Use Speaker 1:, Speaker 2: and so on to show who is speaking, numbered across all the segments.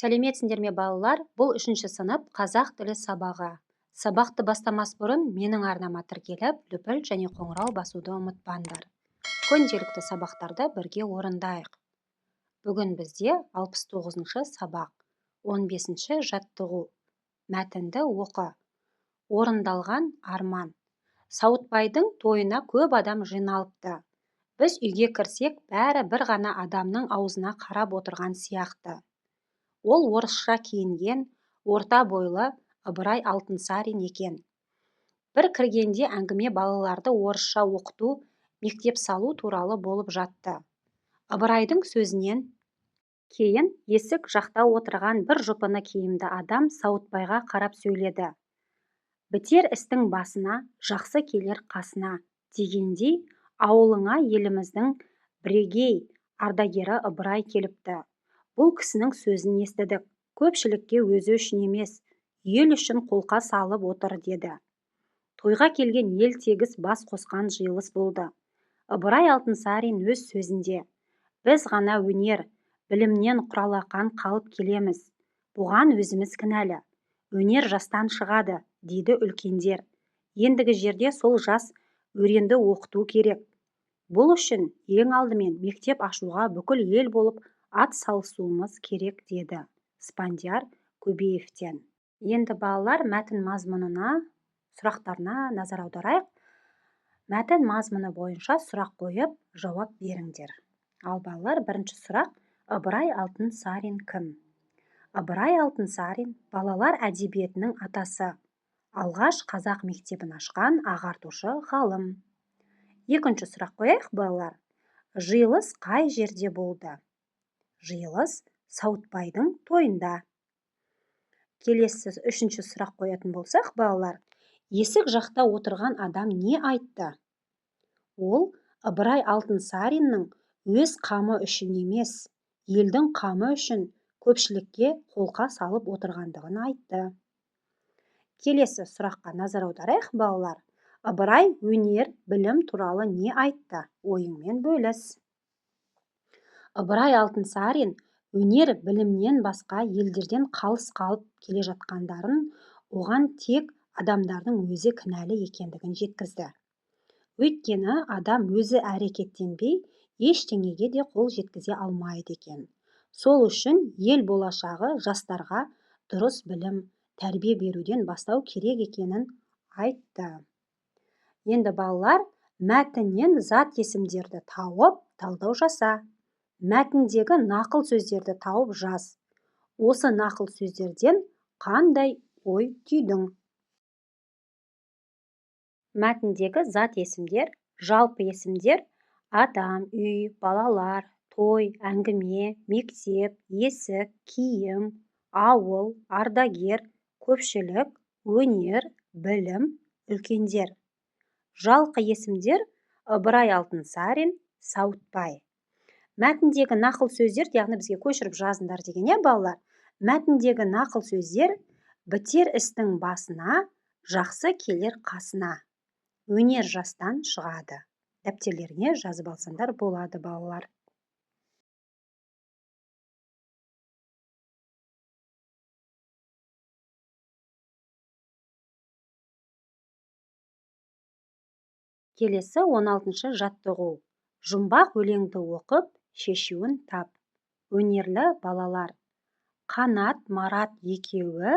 Speaker 1: Сәлеметсіңдер ме, балалар? Бұл үшінші сынып қазақ тілі сабағы. Сабақты бастамас бұрын менің арнама тіркеліп, лүпіл және қоңырау басуды ұмытпаңдар. Күнделікті сабақтарды бірге орындайық. Бүгін бізде 69-шы сабақ, 15-ші жаттығу. Мәтінді оқы. Орындалған арман. Сауытбайдың тойына көп адам жиналыпты. Біз үйге кірсек, бәрі бір ғана адамның аузына қарап отырған сияқты. Ол орысша киінген, орта бойлы Ыбырай Алтынсарин екен. Бір кіргенде әңгіме балаларды орысша оқыту, мектеп салу туралы болып жатты. Ыбырайдың сөзінен кейін есік жақта отырған бір жұпыны киімді адам Сауытбайға қарап сөйледі. Бітер істің басына, жақсы келер қасына дегендей, ауылыңа еліміздің бірегей ардагері Ыбырай келіпті. Бұл кісінің сөзін естідік. Көпшілікке өзі үшін емес, ел үшін қолқа салып отыр деді. Тойға келген ел тегіс бас қосқан жиылыс болды. Ыбырай Алтынсарин өз сөзінде: Біз ғана өнер, білімнен құралақан қалып келеміз. Бұған өзіміз кінәлі. Өнер жастан шығады, дейді үлкендер. Ендігі жерде сол жас өренді оқыту керек. Бұл үшін ең алдымен мектеп ашуға бүкіл ел болып ат салысуымыз керек, деді Спандияр Көбеевтен. Енді балалар мәтін мазмұнына, сұрақтарына назар аударайық. Мәтін мазмұны бойынша сұрақ қойып, жауап беріңдер. Ал балалар, бірінші сұрақ: Ыбырай Алтынсарин кім? Ыбырай Алтынсарин балалар әдебиетінің атасы, алғаш қазақ мектебін ашқан ағартушы ғалым. Екінші сұрақ қояйық, балалар. Жиылыс қай жерде болды? Жиылыс Сауытбайдың тойында. Келесі үшінші сұрақ қоятын болсақ, балалар, есік жақта отырған адам не айтты? Ол Ыбырай Алтынсариннің өз қамы үшін емес, елдің қамы үшін көпшілікке қолқа салып отырғандығын айтты. Келесі сұраққа назар аударайық, балалар. Ыбырай өнер, білім туралы не айтты? Ойыңмен бөліс. Ыбырай Алтынсарин өнер білімнен басқа елдерден қалыс қалып келе жатқандарын, оған тек адамдардың өзі кінәлі екендігін жеткізді. Өйткені адам өзі әрекеттенбей, ештеңеге де қол жеткізе алмайды екен. Сол үшін ел болашағы жастарға дұрыс білім, тәрбие беруден бастау керек екенін айтты. Енді балалар, мәтіннен зат есімдерді тауып, талдау жаса. Мәтіндегі нақыл сөздерді тауып жаз. Осы нақыл сөздерден қандай ой түйдің? Мәтіндегі зат есімдер, жалпы есімдер: адам, үй, балалар, той, әңгіме, мектеп, есік, киім, ауыл, ардагер, көпшілік, өнер, білім, үлкендер. Жалқы есімдер: Ыбырай Алтынсарин, Сауытбай. Мәтіндегі нақыл сөздер, яғни бізге көшіріп жазыңдар деген, иә, балалар? Мәтіндегі нақыл сөздер: бітер істің басына, жақсы келер қасына. Өнер жастан шығады. Дәптерлеріне жазып алсаңдар болады, балалар. Келесі 16-шы жаттығу. Жұмбақ өлеңді оқып, шешуін тап. Өнерлі балалар. Қанат, Марат екеуі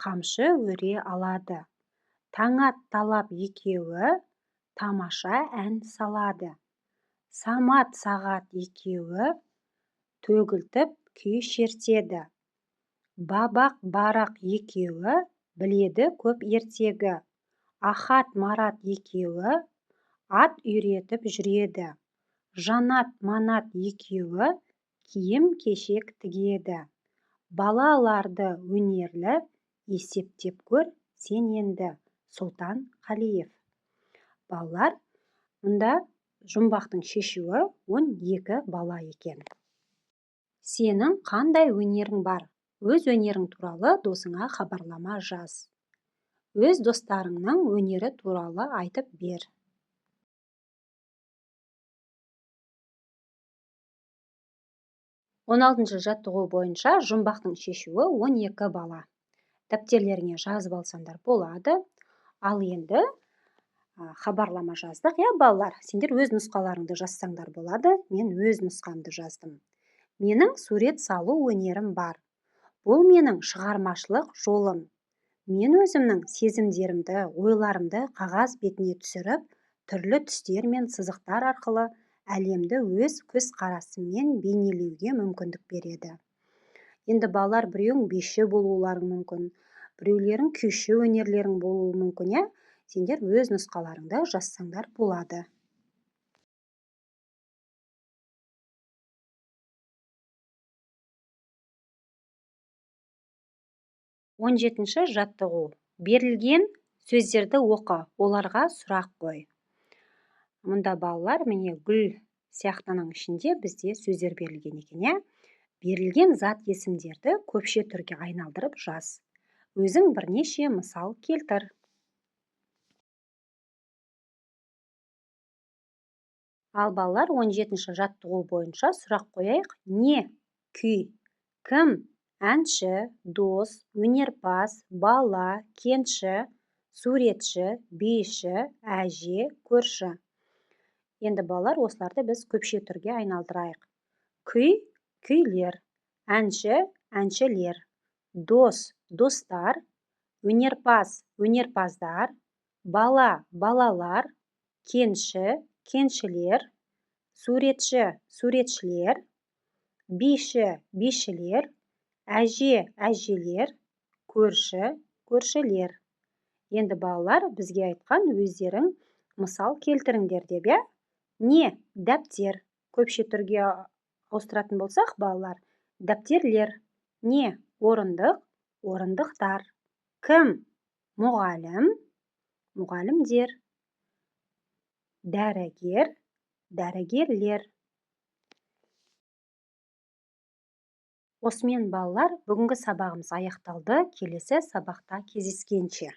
Speaker 1: қамшы өре алады. Таңат, Талап екеуі тамаша ән салады. Самат, Сағат екеуі төгілтіп күй шертеді. Бабақ, Барақ екеуі біледі көп ертегі. Ахат, Марат екеуі ат үйретіп жүреді. Жанат, Манат екеуі киім-кешек тігеді. Балаларды өнерлі есептеп көр сен енді. Сұлтан Қалиев. Балалар, мұнда жұмбақтың шешуі 12 бала екен. Сенің қандай өнерің бар? Өз өнерің туралы досыңа хабарлама жаз. Өз достарыңның өнері туралы айтып бер. 16-шы жаттығу бойынша жұмбақтың шешуі 12 бала. Дәптерлеріңе жазып алсаңдар болады. Ал енді хабарлама жаздық, иә, балалар? Сендер өз нұсқаларыңды жазсаңдар болады. Мен өз нұсқамды жаздым. Менің сурет салу өнерім бар. Бұл менің шығармашылық жолым. Мен өзімнің сезімдерімді, ойларымды қағаз бетіне түсіріп, түрлі түстер мен сызықтар арқылы әлемді өз көзқарасыммен бейнелеуге мүмкіндік береді. Енді балалар, біреуің биші болуларың мүмкін, біреулерің күйші өнерлерің болуы мүмкін, иә? Сендер өз нұсқаларыңды жазсаңдар болады. 17-ші жаттығу. Берілген сөздерді оқы, оларға сұрақ қой. Мұнда балалар, міне гүл сияқтының ішінде бізде сөздер берілген екен, иә? Берілген зат есімдерді көпше түрге айналдырып жаз. Өзің бірнеше мысал келтір. Ал балалар, 17-ші жаттығу бойынша сұрақ қояйық. Не күй? Кім? Әнші, дос, өнерпаз, бала, кенші, суретші, биші, әже, көрші. Енді балалар, осыларды біз көпше түрге айналдырайық. Күй, күйлер, әнші, әншілер, дос, достар, өнерпаз, өнерпаздар, бала, балалар, кенші, кеншілер, суретші, суретшілер, биші, бишілер, әже, әжелер, көрші, көршілер. Енді балалар, бізге айтқан өздерің мысал келтіріңдер деп, иә? Не дәптер. Көпше түрге ауыстыратын болсақ, балалар, дәптерлер. Не орындық, орындықтар. Кім? Мұғалім, мұғалімдер. Дәрігер, дәрігерлер. Осымен балалар, бүгінгі сабағымыз аяқталды. Келесі сабақта кездескенше.